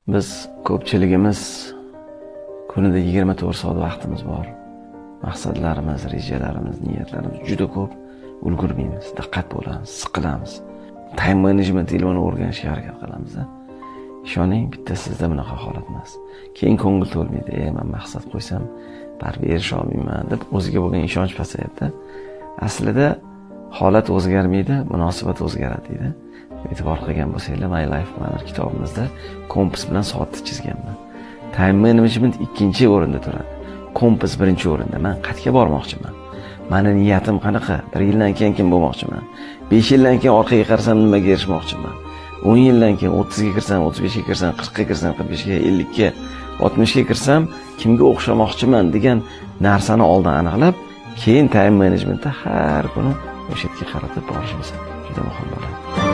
Biz ko'pchiligimiz kunida 24 soat vaqtimiz bor. Maqsadlarimiz, rejalarimiz, niyatlarimiz juda ko'p, ulgurmaymiz, diqqat bo'lamiz, siqilamiz. Time management ilmini o'rganishga harakat qilamiz. Ishoning, bitta sizda bunaqa holat emas. Keyin ko'ngil to'lmaydi. Men maqsad qo'ysam, baribir erisha olmayman deb o'ziga bo'lgan ishonch pasayadi. Aslida holat o'zgarmaydi, munosabat o'zgaradi deydi. E'tibor qilgan bo'lsanglar, My Life Planner kitobimizda kompas bilan soatni chizganman. Time management ikkinchi o'rinda turadi. Kompas birinchi o'rinda. Men qayerga bormoqchiman? Meni niyatim qanaqa? 1 yildan keyin kim bo'lmoqchiman? 5 yildan keyin orqaga qarasam nimaga erishmoqchiman? 10 yildan keyin 30 ga kirsam, 35 ga kirsam, 40 ga kirsam, 45 ga, 50 ga, 60 ga kirsam kimga o'xshamoqchiman degan narsani oldin aniqlab, keyin time managementda har kuni o'sha yerga qaratib borishimiz juda muhim bo'ladi.